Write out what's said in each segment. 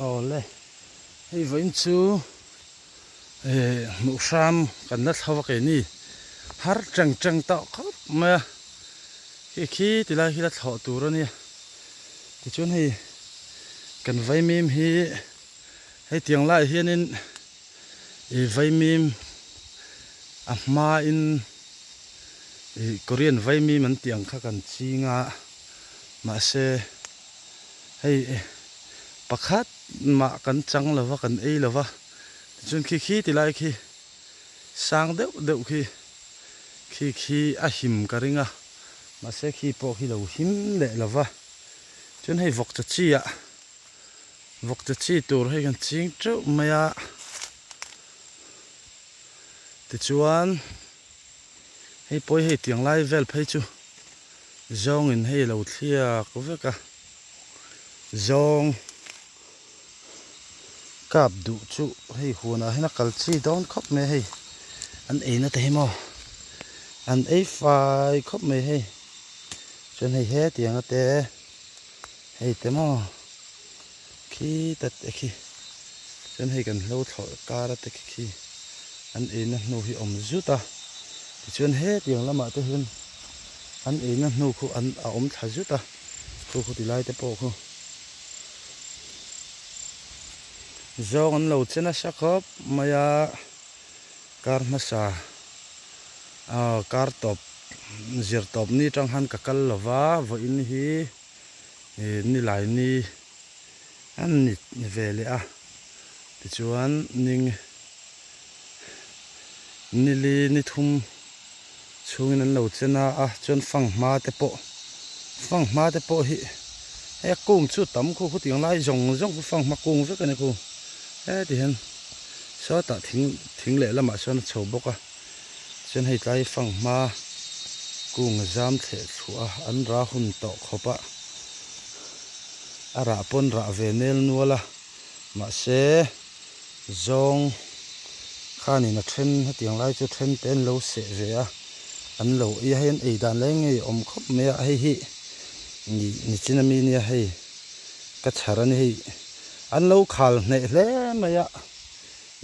Awle, hei vawiin chu eh hmuh hram kan la thlo a keini har teng teng tawh khawp mai a, khi khi ti lai khi la thlawh tur a nia tichuan hei kan vaimim hi hei tiang laiah hianin ih vaimim a hmain ih korean vaimim an tih ang kha kan ching a mahse. Hei pakhat mah kan chang lo va, kan ei lo va, tichuan khi khi ti lai khi sang deuh deuh khi khi khi a him ka ring a, mahse khi pawh khi lo him leh lo va, chuan hei vawk chaw chi ah vawk chaw chi tur hei kan ching teuh mai a, tichuan. Hei pawi hei tiang lai vel phei chu zawngin hei lo thliak vek a, zawng kap duh chu hei huanah hian a kal chi dawn khawp mai a hei an eina te hi maw an ei fai khawp mai hei chuan hei hetiang a te hei te maw. Khi ta te khi chuan hei kan hlo thlawh kar a te khi khi an eina hnu hi awm zut a tichuan hetiang lamah te hian an eina hnu khu an a awm thla zut a khu khu ti lai te pawh khu zawng an lo che nasa khawp mai a kar hmasa ah kar tawp zir tawp ni tang khan ka kal lova vawiin hi. Ih nilai ni an ni ve leh a tichuan ning nili ni thum chhungin an lo chen a a chuan fanghma te pawh fanghma te pawh hi hei a kung chu tam khu khutiang lai zawng zawng khu fanghma kung vek a ni khu heti hian sawtah thing thing lehlamah sawn a chho bawk a. Chuan hei tlai fanghma kung a zam thleh thluah a, an rah hun tawh khawp a, a rah pawn rah ve nel nual a, mahse zawng khanin a then hetiang lai chu then te an lo seh ve a, an lo ei a, hei an ei dan lai ngei a awm khawp mai a, hei hi nichin ami nia hei ka chhar a ni hei an lo khal hneh hle mai a,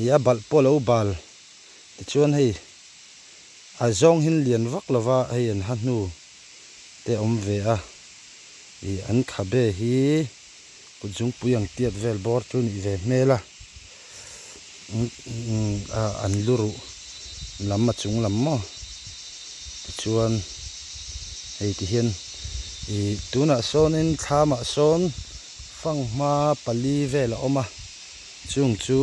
ih a balh pawh a lo bal. Tichuan hei a zawng hin lian vak lova hei an ha hnu te a awm ve a, ih an khabe hi kut zungpui ang tiat vel bawr chu nih ve hmel a, an lu ruh lam a chung lam maw tichuan hei ti hian ih tunah sawnin thlamah sawn fanghma pali vel a awm a chung chu.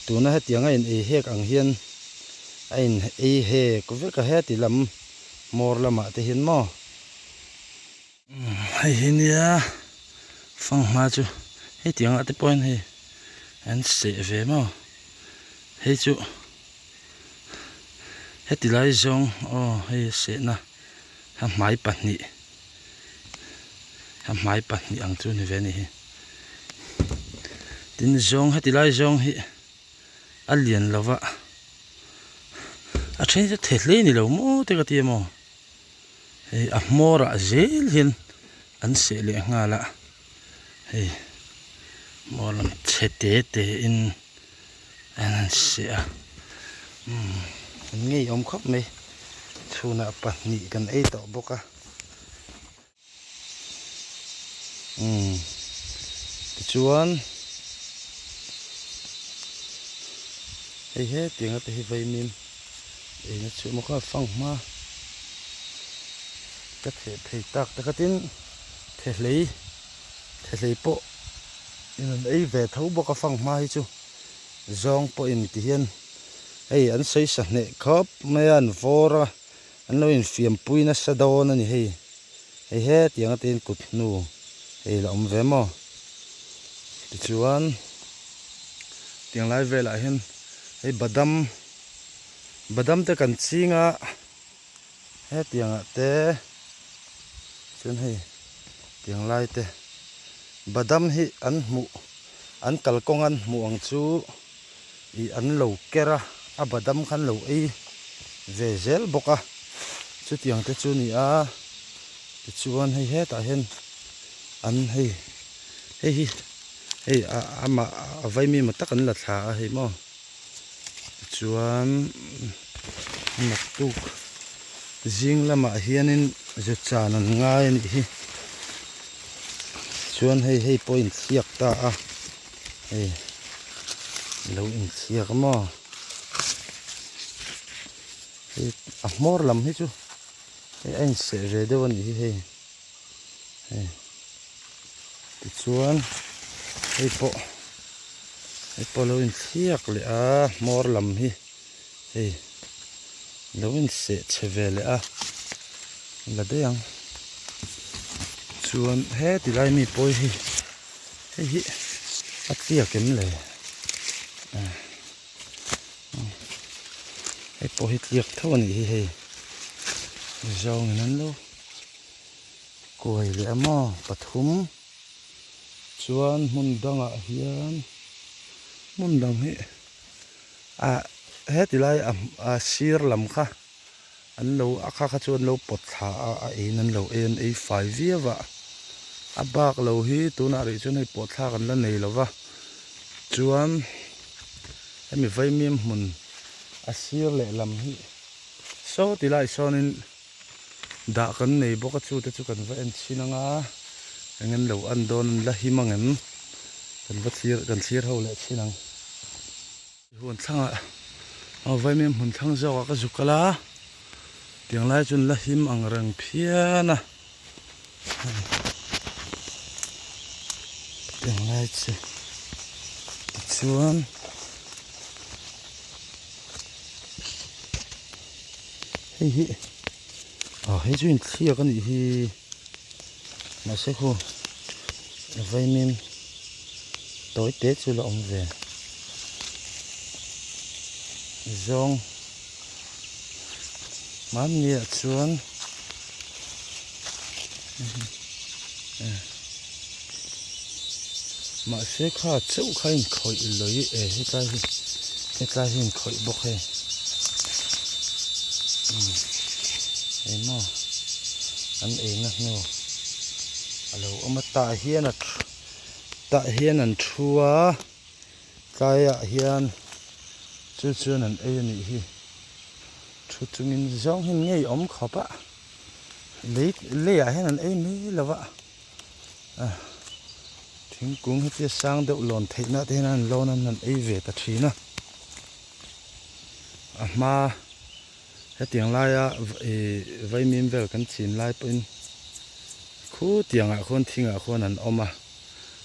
Tuna hetiang a in ei hek ang hian a in ei hek vek a heti lam hmawr lamah te hian maw. Hei hi nia fanghma chu hetiang ah te pawh hian hei an seh ve maw hei chu heti lai zawng aw hei a sehna a hmai pahnih. A hmai pahnih ang chu ni ve a ni hi. Tin zawng heti lai zawng hi a lian lo va, a then chu the hle ni lo maw te ka ti a maw. Hei a hmawr ah zel hian an seh leh nghal a, hei hmawr lam chhe te te in an han seh a, umm an ngeiawm khawp mai. Chhunah pahnih kan ei tawh bawk a. Umm tichuan hei hetiang te hi vaimim eina chu maw kha fanghma ka theh phei tak tak a tin thehlei thehlei pawh in an ei ve tho bawk a fanghma hi chu zawng pawhin ti hian hei an sawi sa hneh khawp mai a an vawr a. An lo infiampui nasa dawn a ni hei. Hei hetiang atiin kut hnu hei la awm ve maw. Tichuan tiang lai velah hian hei badam badam te kan ching a hetiang ah te chuan hei tiang lai te badam hi an hmuh an kalkawng an hmuh ang chu. Ih an lo ker a, a badam kha an lo ei ve zel bawk a, chutiang te chu a ni a. Tichuan hei hetah hian an hei hei hi hei amah a vaimi emaw tak an la thla a hei maw tichuan naktuk zing lamah hianin zu chan an ngai a nih hi chuan hei hei pawh a inchhiak ta a hei alo inchhiak a maw hei a hmawr lam hi chu. Hei a inseh ve deuh a nih hi hei hei tichuan hei pawh hei pawh alo inthliak leh a hmawr lam hi hei alo inseh chhe ve leh a la daih ang chuan heti lai mi pawh hi hei hi a tliak em le. Hei pawh hi tliak tho a nih hi hei zawngin an lo kuai leh a maw pathum chuan hmun dangah hian hmun dang hi ah heti lai a sir lam kha an lo a kha kha chu an lo pawt thla a a eiin an lo ei an ei fai viau a a bak lo hi tunah rih chuan hei pawh thlak an la nei lo va chuan hemi vaimim hmun a sir lehlam hi saw ti lai sawnin dah kan nei bawk a chu te chu kan va en chhin ang a eng an lo an dawn an la him ang em kan va thlir kan thlir ho leh chhin ang. Huan thlangah aw vaimim hmun thlang zawkah ka zuk kal a tiang lai chuan la him ang reng phian a tiang lai chu tichuan hei hi aw hei chu inthliak a nih hi mahse khu vaimim tawi te chu la awm ve zawng hmanni ah chuan mahse kha chauh kha a inkhawih lawih e hetlai hi hetlai hi a inkhawih bawk hei engmaw an eina hnu a lo awm a tah hian a tah hian an thu a tlaiah hian chu chuan an ei a nih hi thu chungin zawng hi ngei awm khawp a lei leiah hian an ei mai lo va ah thingkung hetia sang deuh lawn theihna te hian an lawn a an ei ve ta thin a a hma hetiang laia ih vaimim vel kan chin lai pawhin khu tiangah khuan thingah khuan an awm a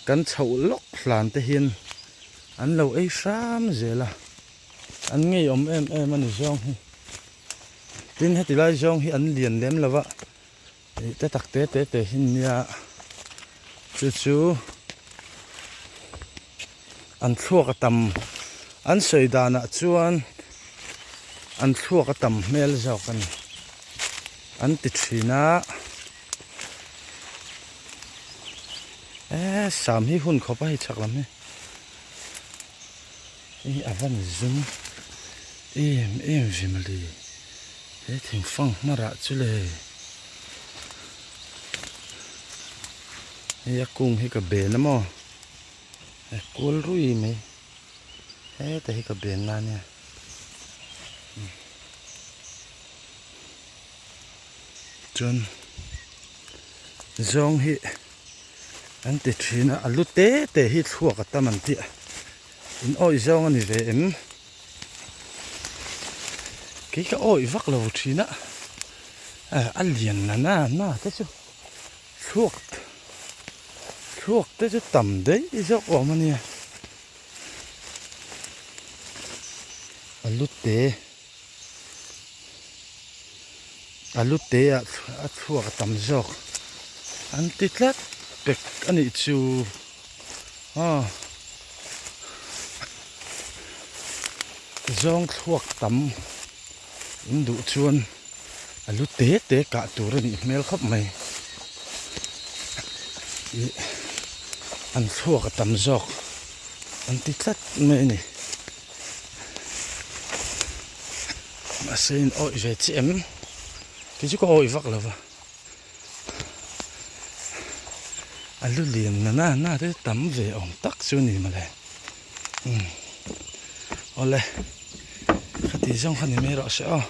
kan chhoh lawk hlan te hian an lo ei hram zel a an ngeiawm em em a ni zawng hi. Tin heti lai zawng hi an lian lem lo va ih te tak te te te hi an nia chu chu an thluak a tam an sawi danah chuan an thluak a tam hmel zawk a ni an ti thin a eh sam hi hun khawp a hei chhak lam hi. Hei a van zum em em ve mawle he thing fang hmarah chu le hei a kung hi ka ben a maw a kual rui mai heta hi ka ben na ania chuan zawng hi an ti thin a a lu te te hi thluak a tam an tih a. In awih zawng a ni ve em? Kei ka awih vak lo thin a, a lian na na na te chu thluak thluak te chu tam daih zawk awm a nia. A lu te a lu te ah a thluak a tam zawk an ti tlat pek a nih chu. Aw zawng thluak tam in duh chuan a lu te te kah tur a nih hmel khawp mai ih an thluak a tam zawk an ti tlat mai a ni mahse in awih ve chiah em kei chu ka awih vak lo va. A lu lian na na na te tam ve awm tak chu a ni mawle. Umm awle khati zawng kha ni mai rawh se aw.